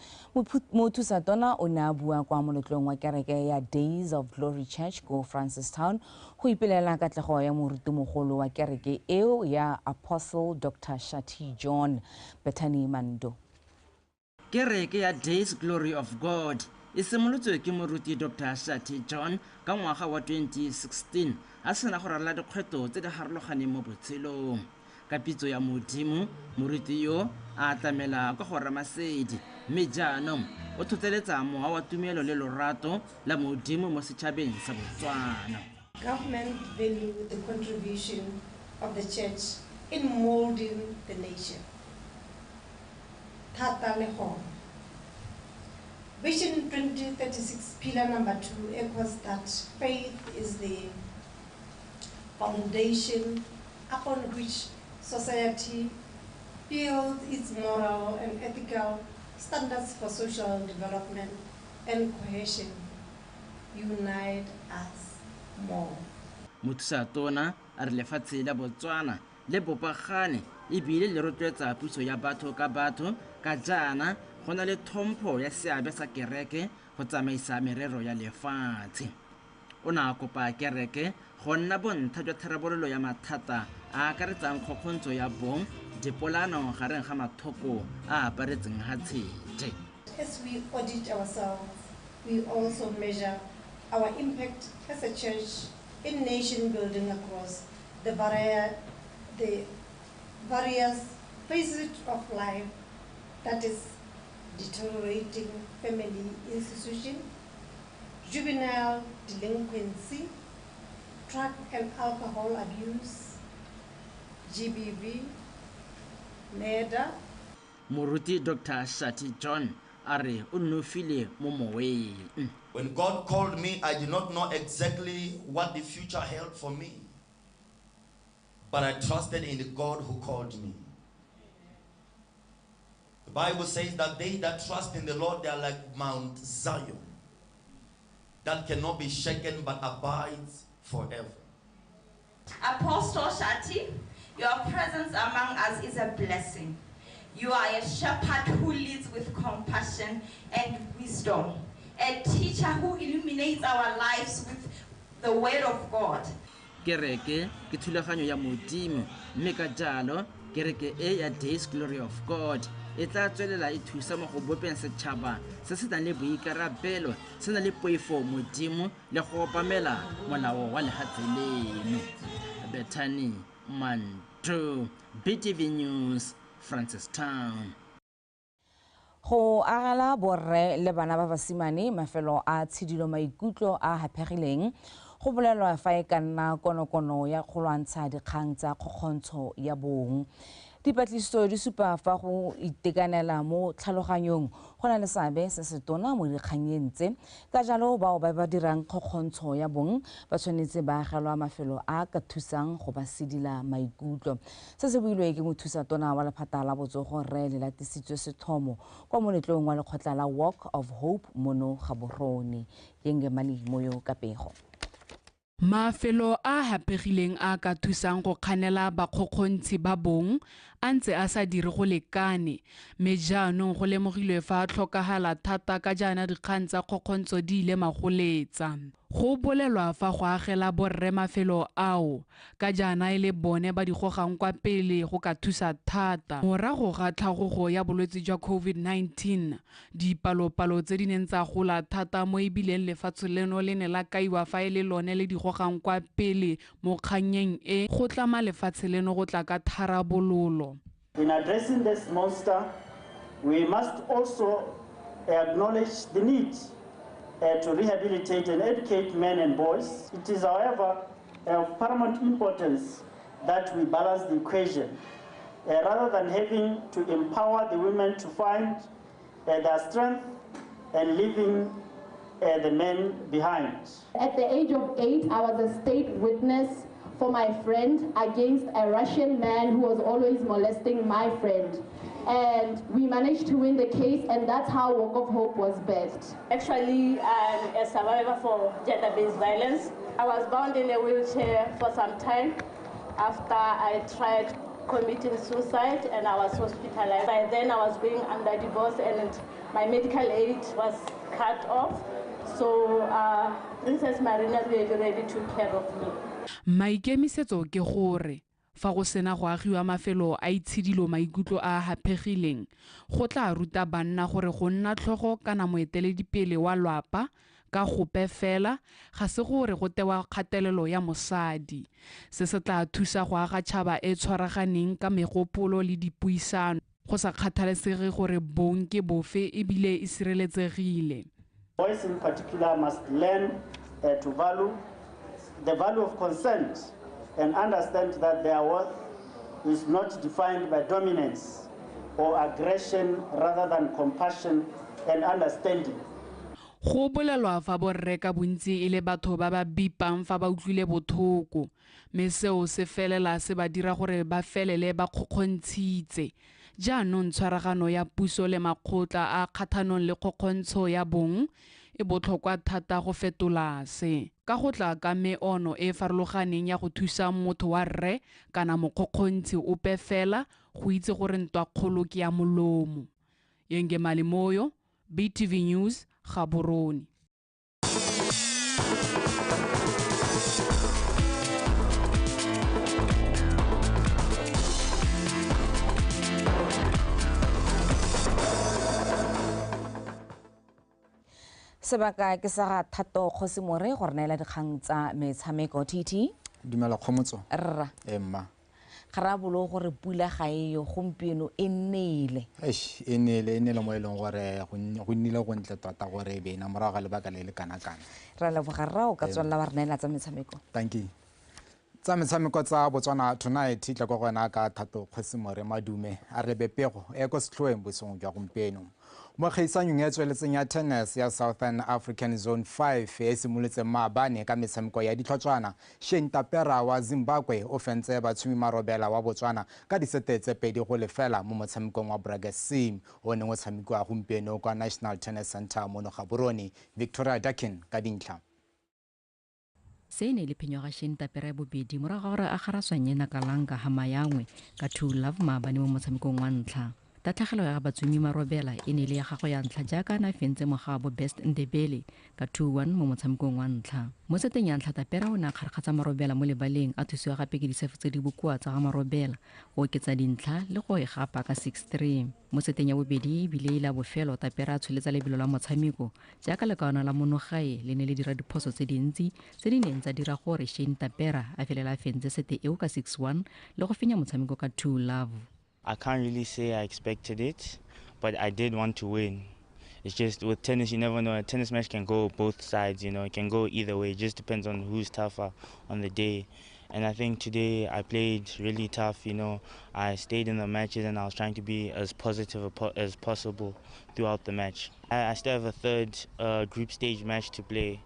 Speaker 1: Mothusa tona o ne a bua kwa moletlong wa kereke ya Days of Glory Church ko Francistown go ipelela katlego ya morutimogolo wa kereke eo ya Apostle Dr. Shati John. Bethany Mando.
Speaker 18: Kereke ya Days Glory of God e simolotswe ke moruti Dr. Shati John ka ngwaga wa 2016 a sena go ralala dikgwetlho tse di harologaneng mo botshelong. Ka pitso ya Modimo, moruti yo a tlamela ka go ramasedi mme jaanong o tlhotlheletsa mowa wa tumelo le lorato la Modimo mo setšhabeng sa Botswana.
Speaker 19: Government value the contribution of the church in molding the nation. Thata le gona. Vision 2036 pillar number 2 echoes that faith is the foundation upon which society builds its moral and ethical standards for social development and cohesion. Unite us more.
Speaker 18: Mothusa tona a re lefatshe la Botswana le bopagane ebile le rotloetsa puso ya batho ka batho ka jaana go na le tlhompho ya seabe sa kereke go tsamaisa merero ya lefatshe. O ne a kopa kereke go nna bontlha jwa tharabololo ya mathata a akaretsang kgokgontsho ya bong, dipolano gareng ga mathoko a aparetseng ha tshete.
Speaker 19: As we audit ourselves, we also measure our impact as a church in nation building across the various phases of life, that is deteriorating family institution, juvenile delinquency, drug and alcohol abuse, GBV, murder.
Speaker 18: Moruti Dr. Shati John a re o nonofile mo moweng.
Speaker 20: When God called me, I did not know exactly what the future held for me, but I trusted in the God who called me. The Bible says that they that trust in the Lord, they are like Mount Zion, that cannot be shaken but abides forever.
Speaker 22: Apostle Shati, your presence among us is a blessing. You are a shepherd who leads with compassion and wisdom, a teacher who illuminates our lives with the word of God.
Speaker 18: Kereke ke thulaganyo ya Modimo, mme ka jalo kereke e ya Days Glory of God e tla tswelela e thusa mo go bopeng setšhaba se se nang le boikarabelo, se na le poifo Modimo le go obamela molao wa lefatshe leno. Bethany Manto, BTV News, Francistown.
Speaker 1: Go agela borre le bana ba basimane mafelo a tshidilo maikutlo a haphegileng go bolelwa fa e ka nna konokono ya go lwantsha dikgang tsa kgokgontsho ya bong. Dipatlisiso di supa fa go itekanela mo tlhaloganyong go na le seabe se se tona mo dikgannyeng tse, ka jalo bao ba ba dirang kgokgontsho ya bong ba tshwanetse ba agelwa mafelo a ka thusang go ba sedila maikutlo. Se se builwe ke mothusatona wa lephata la botsogo Rre Lelatisitswe Sethomo kwa moletlong wa lekgotla la Walk of Hope mono Gaborone. Yenge Mali Moyo ka pego.
Speaker 4: Mafelo a haphegileng a ka thusang go kganela bakgokgontshi ba bong a ntse a sa dire go lekane, mme jaanong go lemogilwe fa a tlhokagala thata ka jaana dikgang tsa kgokgontsho di ile magoletsa. Go bolelwa fa go agela borre mafelo ao ka jaana e le bone ba di gogang kwa pele go ka thusa thata. Morago ga tlhagogo ya bolwetse jwa COVID-19, dipalopalo tse di neng tsa gola thata mo ebileng lefatshe leno le ne la kaiwa fa e le lone le di gogang kwa pele mo kgannyeng e, go tlama lefatshe leno go tla ka tharabololo.
Speaker 5: In addressing this monster, we must also acknowledge the need to rehabilitate and educate men and boys. It is, however, of paramount importance that we balance the equation. Rather than having to empower the women to find their strength and leaving the men behind.
Speaker 6: At the age of 8, I was a state witness for my friend against a Russian man who was always molesting my friend. And we managed to win the case, and that's how Walk of Hope was birthed.
Speaker 21: Actually, I'm a survivor for gender-based violence. I was bound in a wheelchair for some time after I tried committing suicide, and I was hospitalized. By then, I was going under divorce, and my medical aid was cut off. So Princess Marina really, really took care of me.
Speaker 4: Maikemisetso ke gore fa go sena go agiwa mafelo a itshidilo maikutlo a haphegileng, go tla ruta banna gore go nna tlhogo kana moeteledipele wa lwapa ka gope fela ga se gore go tewa kgatelelo ya mosadi. Se se tla thusa go aga tšhaba e tshwaraganeng ka megopolo le dipuisano, go sa kgathalesege gore bong ke bofe ebile e sireletsegile.
Speaker 5: Boys in particular must learn to value the value of consent and understand that their worth is not defined by dominance or aggression rather than compassion and understanding.
Speaker 4: Go bolelwa fa borre ka bontsi e le batho ba ba bipang fa ba utlwile botlhoko, mme seo se felela se ba dira gore ba felele ba kgokgontshitse. Jaanong tshwaragano ya puso le makgotla a kgathanong le kgokgontsho ya bong e botlhokwa thata go fetola se, ka go tla ka meono e farologaneng ya go thusa motho wa rre kana mokgokgontshi ope fela go itse gore ntwa kgolo ke ya molomo. Yenge Malimoyo, BTV News, Gaborone.
Speaker 1: Sebaka ke sa ga Thato Kgosimore go re neela dikgang tsa metshameko. TT
Speaker 23: Dumela Kgomotso.
Speaker 1: Rra.
Speaker 23: Emma.
Speaker 1: Ga ra bolo gore pula ga e yo gompieno e nele.
Speaker 23: Eish, e nele mo e leng gore go nnile go ntle tota gore e be ena morago ga lebaka le le kana-kana.
Speaker 1: Ra leboga rra, o ka tswelela wa re neela tsa metshameko.
Speaker 23: Thank you. Tsa metshameko tsa Botswana Tonight tla kwa go wena ka Thato Kgosimore Madume a re bepego e ko setlhoeng bosong jwa gompieno. Mo kgaisanyong e tsweletseng ya tennis ya Southern African Zone 5 e simolotseng maabane ka metshameko ya ditlhotswana, Shane Tapera wa Zimbabwe o fentse Batshumi Marobela wa Botswana ka disete tse 2-0 mo motshamekong wa Braga C o neng o tshamekiwa gompieno kwa National Tennis Center mono Gaborone. Victoria Dakin ka dintlha.
Speaker 24: Se ne le phenyo ga Shane Tapera ya bobedi morago ga gore a garaswanye Nakalanga Hamayangwe ka 2-love maabane mo motshamekong wa ntlha. Tatlhegelo ya Batshumi Marobela e ne le ya gagwe ya ntlha jaaka a ne a fentse mogabo Best Ndebele ka 2-1 mo motshamekong wa ntlha. Mo seteng ya ntlha Tapera o ne a kgarakgatsa Marobela mo lebaleng a thusiwa gape ke disefo tse di bokoa tsa ga Marobela go oketsa dintlha le go e gapa ka 6-3. Mo seteng ya bobedi ebile e la bofelo Tapera a tsholetsa lebelo la motshameko jaaka lekawana la monogae le ne le dira diphoso tse dintsi tse di neng tsa dira gore Shane Tapera a felela a fentse sete eo ka 6-1 le go fenya motshameko ka 2-love.
Speaker 2: I can't really say I expected it, but I did want to win. It's just with tennis, you never know. A tennis match can go both sides, you know, it can go either way. It just depends on who's tougher on the day. And I think today I played really tough, you know. I stayed in the matches and I was trying to be as positive as possible throughout the match. I still have a third group stage match to play,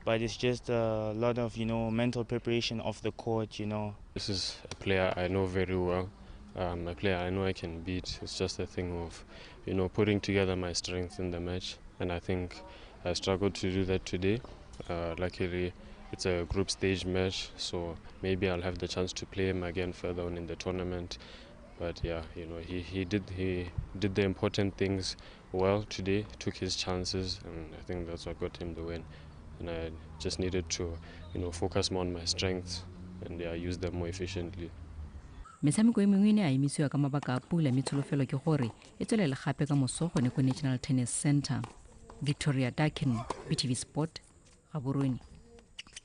Speaker 2: but it's just a lot of, you know, mental preparation off the court, you know.
Speaker 7: This is a player I know very well, a player I know I can beat. It's just a thing of, you know, putting together my strength in the match, and I think I struggled to do that today. Luckily, it's a group stage match, so maybe I'll have the chance to play him again further on in the tournament. But yeah, you know, he did the important things well today, took his chances, and I think that's what got him the win. And I just needed to, you know, focus more on my strengths and yeah, use them more efficiently.
Speaker 24: Metshameko e mengwe e ne a emisiwa ka mabaka a pula, mme tsholofelo ke gore e tswelele gape ka moso gone ko National Tennis Center. Victoria Dakin, BTV Sport, Gaborone.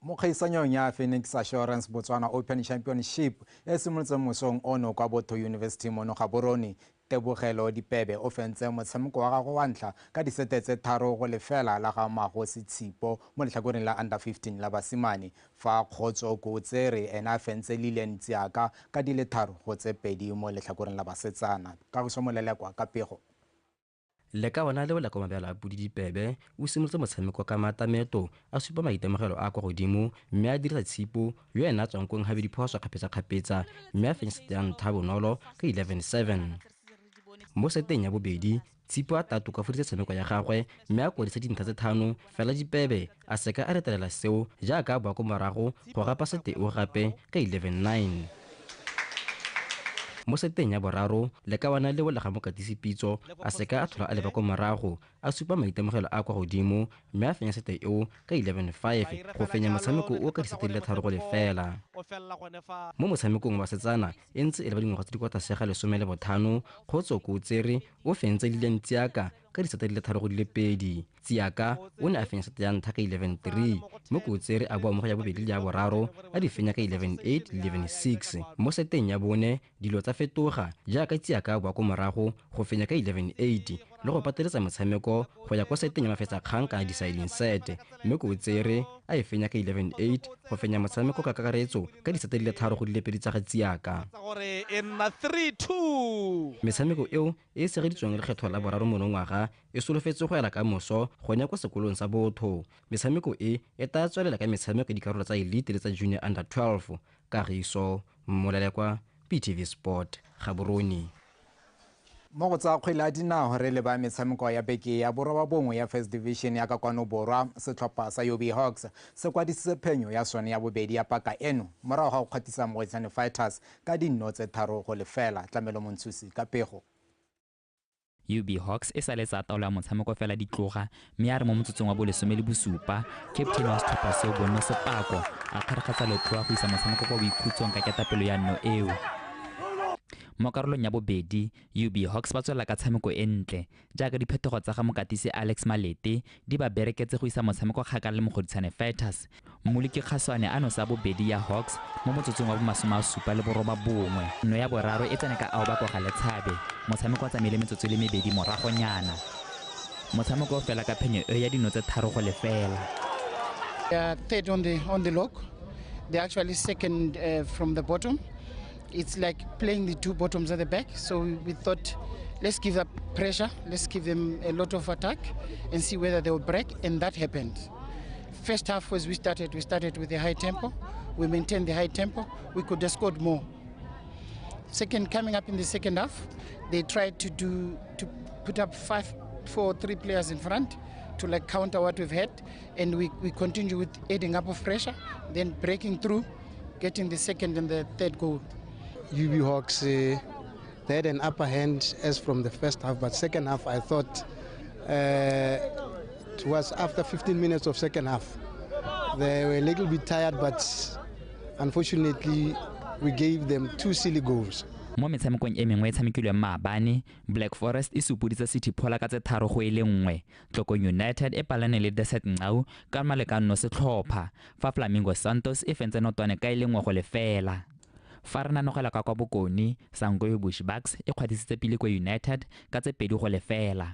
Speaker 23: Mo kgaisanyong ya Phoenix Assurance Botswana Open Championship e simolotseng mosong ono kwa Botho University mono Gaborone, Tebogelo Dipebe o fentse motshameko wa gagwe wa ntlha ka disete tse 3-0 la ga Magosi Tshipo mo letlhakoreng la under 15 la basimane, fa Kgotso Kotsere ena a fentse Lilian Tsiaka ka di le 3-2 mo letlhakoreng la basetsana. Kagiso Molelekwa ka pego.
Speaker 8: Le ka ona le bolako mabela a pudi Dipebe o simolotse motshameko ka matameto a supa maitemogelo a kwa godimo, mme a dirisa Tshipo yo ena a tswang kong gabe diphoso kgapetsa-kgapetsa, mme a fenya sete ya ntlha bonolo ka 11-7. Mo seteng ya bobedi, Tshipo a tatokafatsa tshameko ya gagwe mme a kwadisa dintlha tse 5, fela Dipebe a seka a retelela seo jaaka a boa ko morago go gapa sete eo gape ka 11-9. Mo seteng ya boraro, lekawana leo la ga mokatisi Pitso a seka a tlhola a leba ko morago, a supa maitemogelo a kwa godimo mme a fenya sete eo ka 11-5 go fenya motshameko o ka disete di le 3-0. Mo motshamekong wa basetsana e ntse e le ba dingwaga tse di kwa tlase ga 15, Kgotso Kotsere o fentse Lilian Tsiaka ka disete di le 3-2. Tsiaka o ne a fenya sete ya ntlha ka 11-3, mo Kotsere a boa mo go ya bobedi le ya boraro a di fenya ka 11-8 le 11-6. Mo seteng ya bone dilo tsa fetoga jaaka Tsiaka a boa ko morago go fenya ka 11-8 le go pateletsa motshameko go ya kwa seteng ya mafetsakgang ka deciding set, mme Kotsere a e fenya ka 11-8 go fenya motshameko ka kakaretso ka disete di le 3-2 tsa ga Tsiaka. Metshameko eo e segeditsweng lekgetho la boraro monongwaga e solofetse go ela ka moso gone kwa sekolong sa Botho. Metshameko e e tla tswelela ka metshameko ya dikarolo tsa elite le tsa junior under 12. Kagiso Molelekwa, BTV Sport, Gaborone.
Speaker 23: Mo go tsa kgwele ya dinao re leba metshameko ya beke ya 9 ya First Division ya ka kwano borwa, setlhopha sa UB Hawks se kwadisitse phenyo ya sone ya bobedi ya paka eno morago ga go kgwathisa Mogoetsane Fighters ka dinno tse 3-0. Tlamelo Montshusi ka pego.
Speaker 9: UB Hawks e saletsa taolo ya motshameko fela ditloga, mme a re mo motsotsong wa bo 17, captain wa setlhopha seo Bonno Sepako a kgarakgatsa letloa go isa motshameko kwa boikhutsong ka ketapelo ya nno eo. Mo karolong ya bobedi, UB Hawks ba tswelela ka tshameko e ntle jaaka diphetogo tsa ga mokatisi Alex Malete di ba bereketse go isa motshameko kgakala le Mogoditshane Fighters. Mmoloki Kgaswane a nosa bobedi ya Hawks mo motsotsong wa bo 79. Nno ya boraro e tsene ka Aoba kwa ga Letshabe. Motshameko o tsamaile metsotso le mebedi moragonyana. Motshameko o fela ka phenyo e ya dino tse 3-0.
Speaker 16: They are third on the log. They're actually second from the bottom. It's like playing the two bottoms at the back. So we thought, let's give up pressure, let's give them a lot of attack and see whether they will break, and that happened. First half was we started with a high tempo. We maintained the high tempo. We could have scored more. Second, coming up in the second half, they tried to put up 5, 4, 3 players in front to like counter what we've had, and we continue with adding up of pressure, then breaking through, getting the second and the third goal.
Speaker 10: UB Hawks, they had an upper hand as from the first half, but second half I thought it was after 15 minutes of second half. They were a little bit tired, but unfortunately we gave them 2 silly goals.
Speaker 9: Mo metshamekong e mengwe e tshamekilweng maabane, Black Forest e supuditse City Phola ka tse 3-1. Tlokong United e palane le Desert Nqau ka malekano setlhopha, fa Flamingo Santos e fentse Notwane ka 1-0. Fa re nanogela ka kwa Bokone, Sangoyo Bushbucks e kgwadisitse Pilikwe United ka tse 2-0.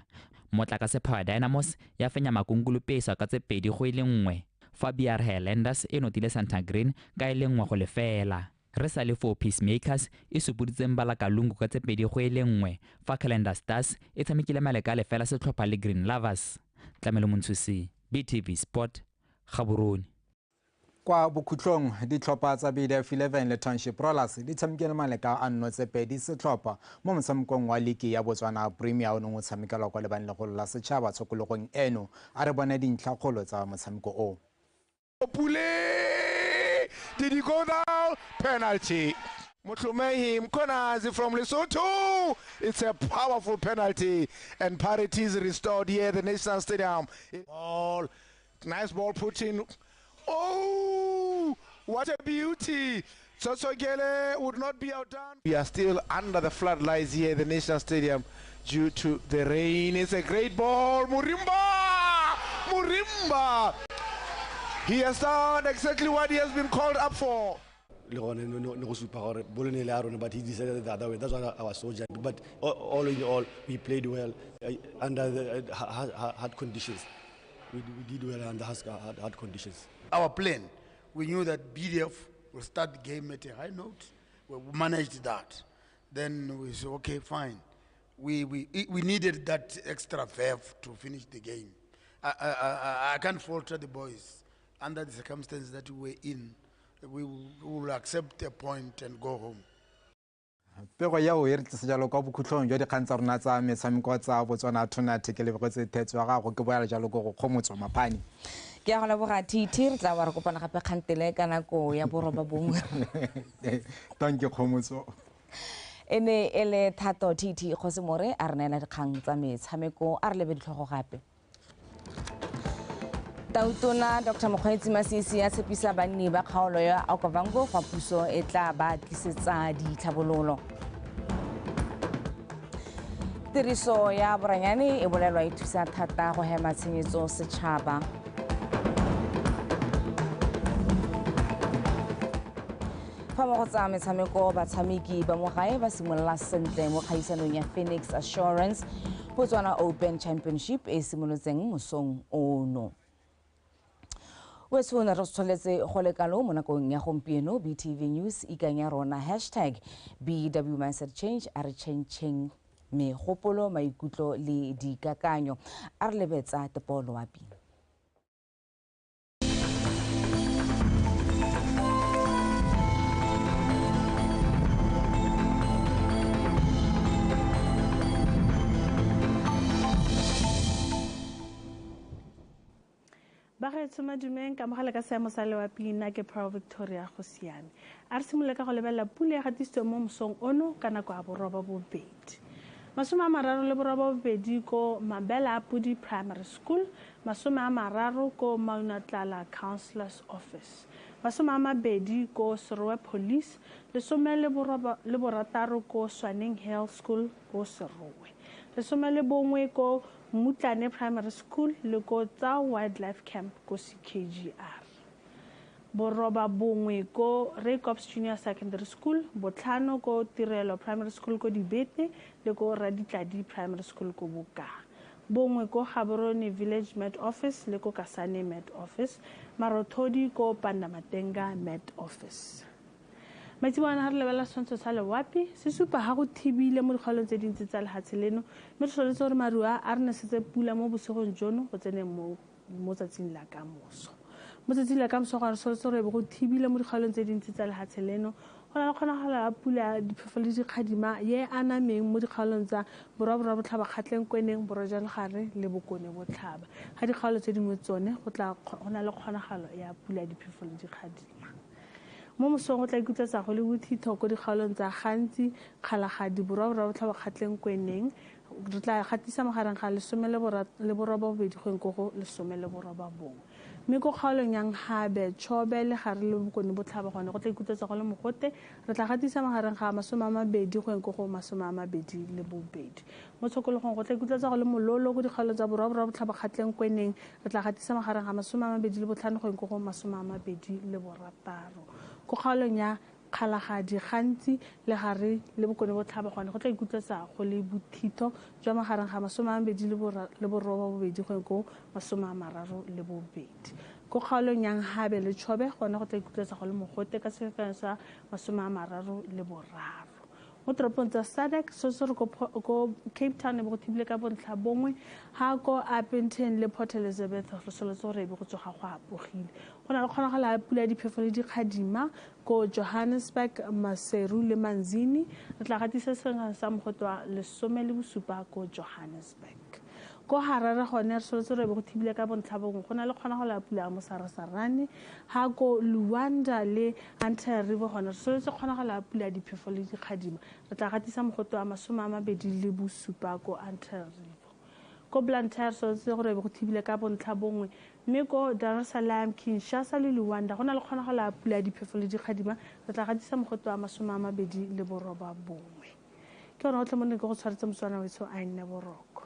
Speaker 9: Motlakase Power Dynamos ya fenya Makungulu Pesa ka tse 2-1. Fa BR Highlanders e notile Santa Green ka 1-0. Re sa le foo Peacemakers e supuditse Mbalakalungu ka tse 2-1, fa Calendar Stars e tshamekile maleka a lefela setlhopha le Green Lovers. Tlamelo Montshusi, BTV Sport, Gaborone.
Speaker 23: Kwa bokhutlong ditlhopha tsa BDF 11 le Township Rollers di tshamekile maleka a 0-2 setlhopha mo motshamekong wa liki ya Botswana Premier o neng o tshamekelwa kwa lebaleng legolo la setšhaba tshokologong eno. A re bone dintlhakgolo tsa motshameko o.
Speaker 11: Pule, did he go down? Penalty. Motlomehi Mkonazi from Lesotho. It's a powerful penalty, and parity is restored here at the National Stadium. Ball, nice ball put in. Oh, what a beauty. Tsotsogele would not be outdone. We are still under the floodlights here at the National Stadium due to the rain. It's a great ball. Murimba! Murimba! He has done exactly what he has been called up for.
Speaker 12: But he decided the other way. That's why I was so jacked. But all in all, we played well under the hard conditions. We did well under hard conditions.
Speaker 15: Our plan, we knew that BDF will start the game at a high note. We managed that. Then we said, okay, fine. We needed that extra verve to finish the game. I can't falter the boys. Under the circumstances that we were in, we will accept a point and go home.
Speaker 23: Pego yao e re tlisa jalo kwa bokhutlong jwa dikgang tsa rona tsa metshameko tsa Botswana Tonight. Ke lebogetse thetso ya gago, ke boela jalo ko go Kgomotso Maphane.
Speaker 1: Ke a go leboga TT, re tla ba re kopana gape kgantele ka nako ya 9:30.
Speaker 23: Thank you Kgomotso.
Speaker 1: E ne e le Thato TT Kgosimore a re neela dikgang tsa metshameko, a re lebe ditlhogo gape. Tautona Dr. Mokgweetsi Masisi a tshepisa banni ba kgaolo ya Okavango fa puso e tla ba tlisetsa ditlhabololo. Tiriso ya boranyane e bolelwa e thusa thata go hema tshenyetso setšhaba. Fa mo go tsa metshameko, batshameki ba mo gae ba simolola sentle mo kgaisanong ya Phoenix Assurance Botswana Open Championship e simolotseng mosong ono. Wetso re tsholetse go le kalo mo nakong ya gompieno. BTV News ikanya rona hashtag BW Mindset Change, a re changeng megopolo, maikutlo le dikakanyo. A re lebetsa Tepo Loapi.
Speaker 17: Bagaetsho madumeng ka mogala ka seemo sa loapi, nna ke Pearl Victoria go siame. A re simolole ka go lebelela pula e gatisitsweng mo mosong ono ka nako ya 8:30. 38 ko Mabela a Pudi Primary School, 30 ko Maunatlala Councillor's Office, 20 ko Serowe Police, 16 ko Swaneng Hill School ko Serowe, 11 ko Mutlane Primary School le ko tsa Wildlife Camp ko CKGR. 9 ko Raycops Junior Secondary School, 5 ko Tirelo Primary School ko Dibete le ko Raditladi Primary School ko Boka. 1 ko Gaborone Village Met Office le ko Kasane Met Office, Marothodi ko Pandamatenga Met Office. Maitseboana ha re lebelela setshwantsho sa loapi se supa ha go thibile mo dikgaolong tse dintsi tsa lehatshe leno, mme re soletse gore maru a a re nesetse pula mo bosigong jono go tseneng mo tsatsing la kamoso. Mo tsatsing la kamoso ga re soletse gore be go thibile mo dikgaolong tse dintsi tsa lehatshe leno, go na le kgonagalo ya pula diphefo le dikgadima ye anameng mo dikgaolong tsa borwa botlhaba, Kgatleng, Kweneng, Borwa jwa Legare le Bokone Botlhaba. Ga dikgaolo tse dingwe tsone go tla go na le kgonagalo ya pula diphefo le dikgadima. Mo mosong go tla ikutlwetsa go le bothitho ko dikgaolong tsa Gantsi, Kgalagadi, Borwa botlhaba, Kgatleng, Kweneng. Re tla gatisa magareng ga 18 go ko go 19. Mme ko kgaolong ya Nhabe, Chobe le Gare le Bokone Botlhaba gone go tla ikutlwetsa go le mogote, re tla gatisa magareng ga 20 go ko go 22. Mo tshokologong go tla ikutlwetsa go le mololo ko dikgaolong tsa Borwa botlhaba, Kgatleng, Kweneng, re tla gatisa magareng ga 25 go ko go 26. Ko kgaolong ya Kgalagadi gantsi le gare le Bokone Botlhaba gone go tla ikutlwetsa go le bothitho jwa magareng ga 28 go ya ko 32. Ko kgaolong ya Nhabe le Chobe gone go tla ikutlwetsa go le mogote ka sefefane sa 33. Mo toropong tsa SADC se se re ko Cape Town e be go thibile ka bontlha bongwe, ha ko Upington le Port Elizabeth re solotse gore e be go tsoga go apogile. Go na le kgonagalo ya pula ya diphefo le dikgadima ko Johannesburg, Maseru le Manzini. Re tla gatisa sengwe sa mogote wa 17 ko Johannesburg. Ko Harare gone re solotse gore e be go thibile ka bontlha bongwe, go na le kgonagalo ya pula ya mosarasarane. Ha ko Luanda le Antananarivo gone re solotse kgonagalo ya pula ya diphefo le dikgadima. Re tla gatisa mogote wa 27 ko Antananarivo. Ko Blantyre re solotse gore e be go thibile ka bontlha bongwe, mme ko Dar es Salaam, Kinshasa le Luanda go na le kgonagalo ya pula ya diphefo le dikgadima. Re tla gatisa mogote wa 29. Ke yone gotlhe mo nne ke go tshwaretse Motswana wetsho a nne boroko.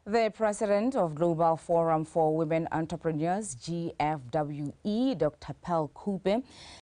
Speaker 1: The president of Global Forum for Women Entrepreneurs, GFWE, Dr. Pearl Khupe,